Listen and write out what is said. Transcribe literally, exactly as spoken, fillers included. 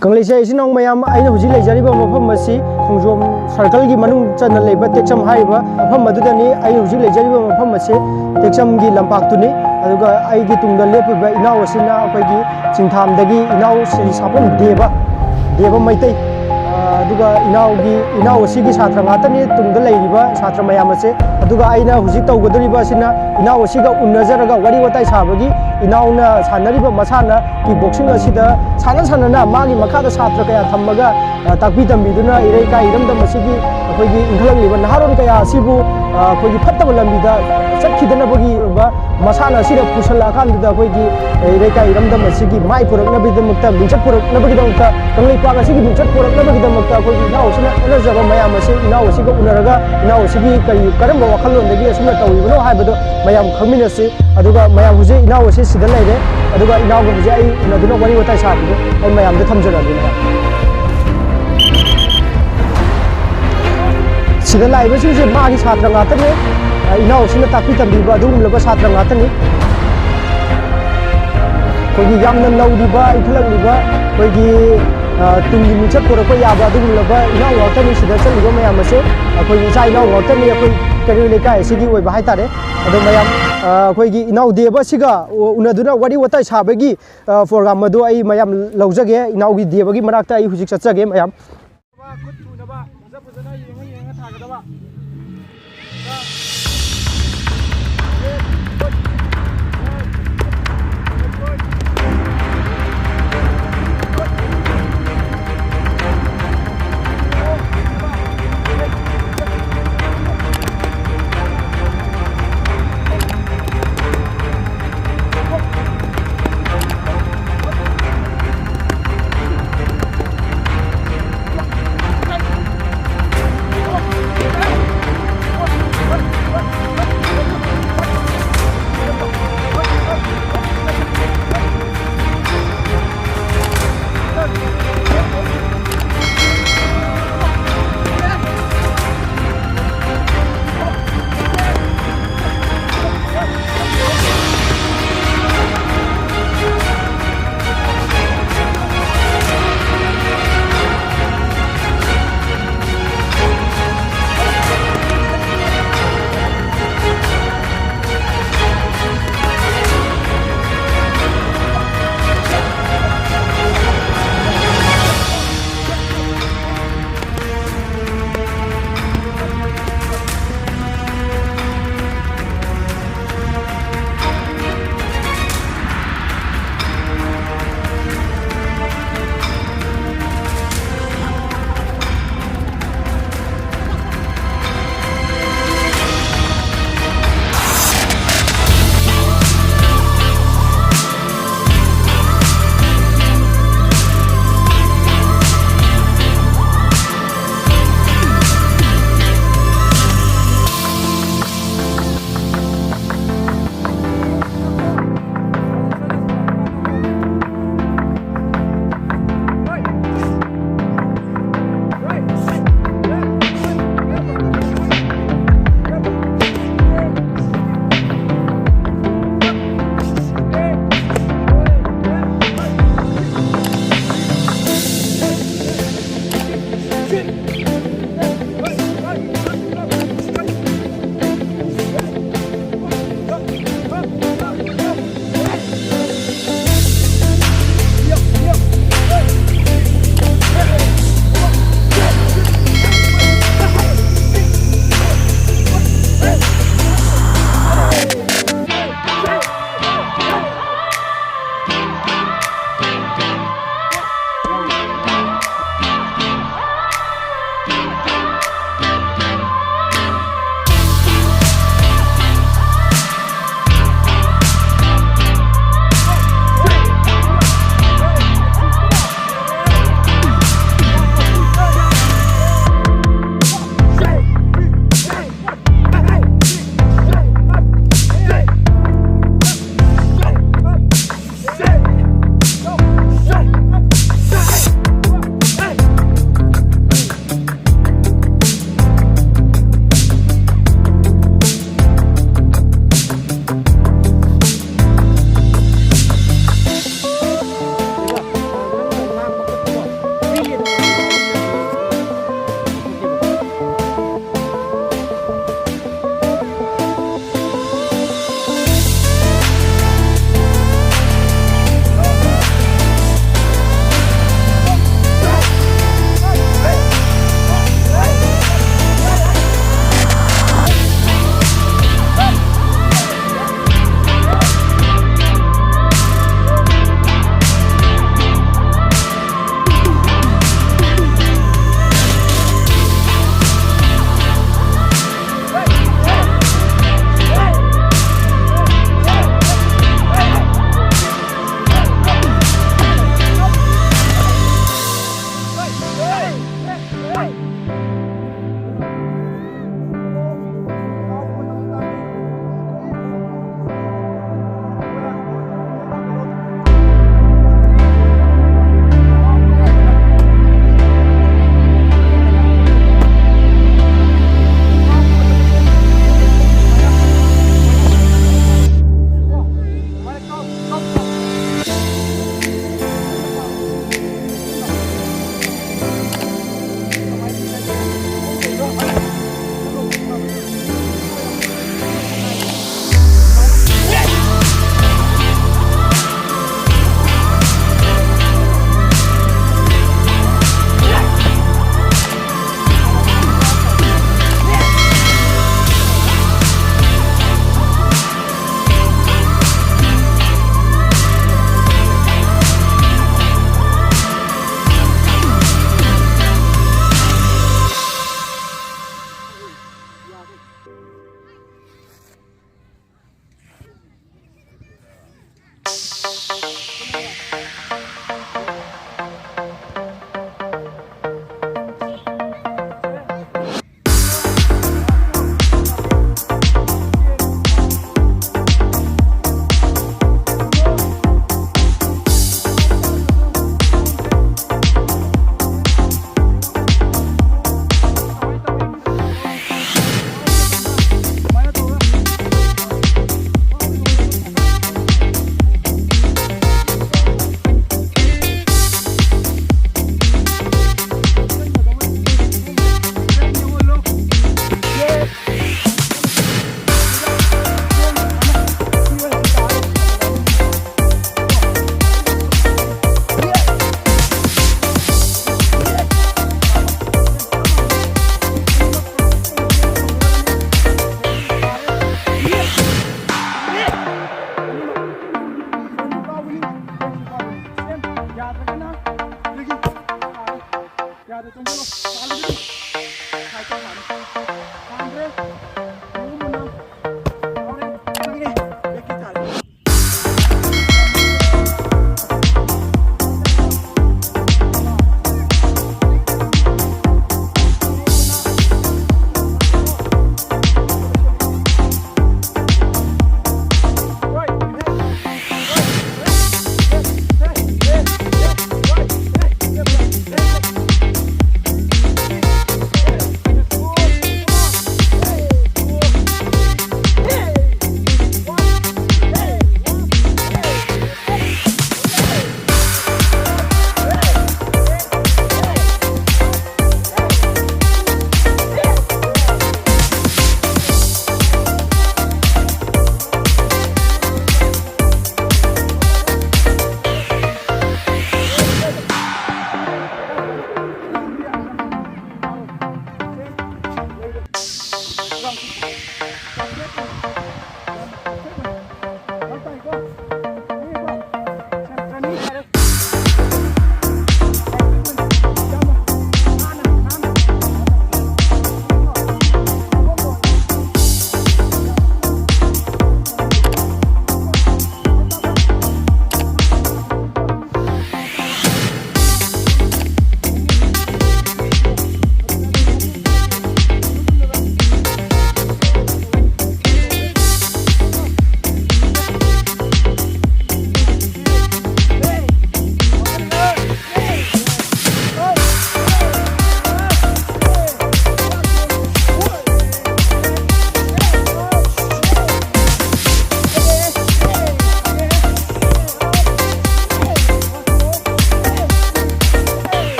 ꯀꯪꯂꯩꯁꯥꯏ ꯏꯆꯤꯟ ꯏꯅꯥꯎ ꯃꯌꯥꯝ, ꯑꯩꯅ ꯍꯧꯖꯤꯛ ꯂꯩꯖꯔꯤꯕ ꯃꯐꯝ ꯑꯁꯤ ꯈꯣꯡꯖꯣꯝ circleꯒꯤ ꯃꯅꯨꯡ ꯆꯟꯅ ꯂꯩꯕ ꯇꯦꯛꯆꯝ ꯍꯥꯏꯔꯤꯕ ꯃꯐꯝ ꯑꯗꯨꯗꯅꯤ꯫ ꯑꯩ ꯍꯧꯖꯤꯛ ꯂꯩꯖꯔꯤꯕ ꯃꯐꯝ ꯑꯁꯤ ꯇꯦꯛꯆꯝꯒꯤ ꯂꯝꯄꯥꯛꯇꯨꯅꯤ꯫ ꯑꯗꯨꯒ ꯑꯩꯒꯤ ꯇꯨꯡꯗ ꯂꯦꯞꯄꯤꯕ ꯏꯅꯥꯎ ꯑꯁꯤꯅ ꯑꯩꯈꯣꯏꯒꯤ ꯆꯤꯡꯊꯥꯝꯗꯒꯤ ꯏꯅꯥꯎ ꯁꯤꯔꯤ ꯁꯥꯐꯝ ꯗꯦꯕ, ꯗꯦꯕ ꯃꯩꯇꯩ꯫ ꯑ, ꯑꯗꯨꯒ ꯏꯅꯥꯎꯒꯤ, ꯏꯅꯥꯎ ꯑꯁꯤꯒꯤ ꯁꯥꯇ꯭ꯔ ꯉꯥꯛꯇꯅꯤ ꯇꯨꯡꯗ ꯂꯩꯔꯤꯕ ꯁꯥꯇ꯭ꯔ ꯃꯌꯥꯝ ꯑꯁꯦ꯫ ꯑꯗꯨꯒ ꯑꯩꯅ ꯍꯧꯖꯤꯛ ꯇꯧꯒꯗꯧꯔꯤꯕ ꯑꯁꯤꯅ ꯏꯅꯥꯎ ꯑꯁꯤꯒ ꯎꯅꯖꯔꯒ ꯋꯥꯔꯤ ꯋꯥꯇꯥꯏ ꯁꯥꯕꯒꯤ, ꯏꯅꯥꯎꯅ ꯁꯥꯟꯅꯔꯤꯕ ꯃꯁꯥꯟꯅ kick boxing ꯑꯁꯤꯗ ꯁꯥꯟꯅ ꯁꯥꯟꯅꯅ ꯃꯥꯒꯤ ꯃꯈꯥꯗ ꯁꯥꯇ꯭ꯔ ꯀꯌꯥ ꯊꯝꯃꯒ, ꯑ, ꯇꯥꯛꯄꯤ ꯇꯝꯕꯤꯗꯨꯅ ꯏꯔꯩꯀꯥꯏ ꯏꯔꯝꯗꯝ ꯑꯁꯤꯒꯤ ꯑꯩꯈꯣꯏꯒꯤ ꯏꯟꯈꯠꯂꯛꯂꯤꯕ ꯅꯍꯥꯔꯣꯜ ꯀꯌꯥ ꯑꯁꯤꯕꯨ, ꯑ, ꯑꯩꯈꯣꯏꯒꯤ ꯐꯠꯇꯕ ꯂꯝꯕꯤꯗ ꯆꯠꯈꯤꯗꯅꯕꯒꯤ ꯑꯣꯏꯕ ꯃꯁꯥꯟꯅ ꯑꯁꯤꯗ ꯄꯨꯁꯜꯂꯛꯑꯀꯥꯟꯗꯨꯗ ꯑꯩꯈꯣꯏꯒꯤ ꯏꯔꯩꯀꯥꯏ ꯏꯔꯝꯗꯝ ꯑꯁꯤꯒꯤ ꯃꯥꯏ ꯄꯨꯔꯛꯅꯕꯒꯤꯗꯃꯛꯇ, ꯃꯤꯡꯆꯠ ꯄꯨꯔꯛꯅꯕꯒꯤꯗꯃꯛꯇ, ꯀꯪꯂꯩꯄꯥꯛ ꯑꯁꯤꯒꯤ ꯃꯤꯡꯆꯠ ꯄꯨꯔꯛꯅꯕꯒꯤꯗꯃꯛꯇ ꯑꯩꯈꯣꯏꯒꯤ ꯏꯅꯥꯎ ꯑꯁꯤꯅ ꯍꯣꯠꯅꯖꯕ ꯃꯌꯥꯝ ꯑꯁꯤ ꯏꯅꯥꯎ ꯑꯁꯤꯒ ꯎꯅꯔꯒ ꯏꯅꯥꯎ ꯑꯁꯤꯒꯤ ꯀꯔꯤ, ꯀꯔꯝꯕ ꯋꯥꯈꯜꯂꯣꯟꯗꯒꯤ ꯑꯁꯨꯝꯅ ꯇꯧꯔꯤꯕꯅꯣ ꯍꯥꯏꯕꯗꯣ ꯃꯌꯥꯝ ꯈꯪꯃꯤꯟꯅꯁꯤ꯫ ꯑꯗꯨꯒ ꯃꯌꯥꯝ ꯍꯧꯖꯤꯛ ꯏꯅꯥꯎ ꯑꯁꯤ ꯁꯤꯗ ꯂꯩꯔꯦ꯫ ꯑꯗꯨꯒ ꯏꯅꯥꯎꯒ ꯍꯧꯖꯤꯛ ꯑꯩ ꯎꯅꯗꯨꯅ ꯋꯥꯔꯤ ꯋꯥꯇꯥꯏ ꯁꯥꯕꯗꯣ ꯑꯩ ꯃꯌꯥꯝꯗ ꯊꯝꯖꯔꯒꯦ꯫ ꯁꯤꯗ ꯂꯥꯛꯏꯕꯁꯤꯡꯁꯦ ꯃꯥꯒꯤ ꯁꯥꯇ꯭ꯔ ꯉꯥꯛꯇꯅꯤ꯫ ꯑ, ꯏꯅꯥꯎꯁꯤꯅ ꯇꯥꯛꯄꯤ ꯇꯝꯕꯤꯕ ꯑꯗꯨꯒꯨꯝꯂꯕ ꯁꯥꯇ꯭ꯔ ꯉꯥꯛꯇꯅꯤ꯫ ꯑꯩꯈꯣꯏꯒꯤ ꯌꯥꯝꯅ ꯅꯧꯔꯤꯕ, ꯏꯟꯈꯠꯂꯛꯂꯤꯕ ꯑꯩꯈꯣꯏꯒꯤ, ꯑ, ꯇꯨꯡꯒꯤ ꯃꯤꯡꯆꯠ ꯄꯨꯔꯛꯄ ꯌꯥꯕ ꯑꯗꯨꯒꯨꯝꯂꯕ ꯏꯅꯥꯎ ꯉꯥꯛꯇꯅꯤ ꯁꯤꯗ ꯆꯠꯂꯤꯕ ꯃꯌꯥꯝ ꯑꯁꯦ꯫ ꯑꯩꯈꯣꯏꯒꯤ ꯏꯆꯥ ꯏꯅꯥꯎ ꯉꯥꯛꯇꯅꯤ ꯑꯩꯈꯣꯏ ꯀꯩꯔꯣꯏ ꯂꯩꯀꯥꯏ ꯑꯁꯤꯒꯤ ꯑꯣꯏꯕ ꯍꯥꯏꯇꯥꯔꯦ꯫ ꯑꯗꯣ ꯃꯌꯥꯝ, ꯑ, ꯑꯩꯈꯣꯏꯒꯤ ꯏꯅꯥꯎ ꯗꯦꯕ ꯑꯁꯤꯒ ꯎ-, ꯎꯅꯗꯨꯅ ꯋꯥꯔꯤ ꯋꯥꯇꯥꯏ ꯁꯥꯕꯒꯤ, ꯑ, program ꯑꯗꯨ ꯑꯩ ꯃꯌꯥꯝ ꯂꯧꯖꯒꯦ꯫ ꯏꯅꯥꯎꯒꯤ ꯗꯦꯕꯒꯤ ꯃꯅꯥꯛꯇ ꯑꯩ ꯍꯧꯖꯤꯛ ꯆꯠꯆꯒꯦ ꯃꯌꯥꯝ꯫ ꯈꯨꯠ ꯊꯨꯅꯕ ꯐꯖ ꯐꯖꯅ ꯌꯦꯡꯉ ꯌꯦꯡꯉ ꯊꯥꯒꯗꯕ꯫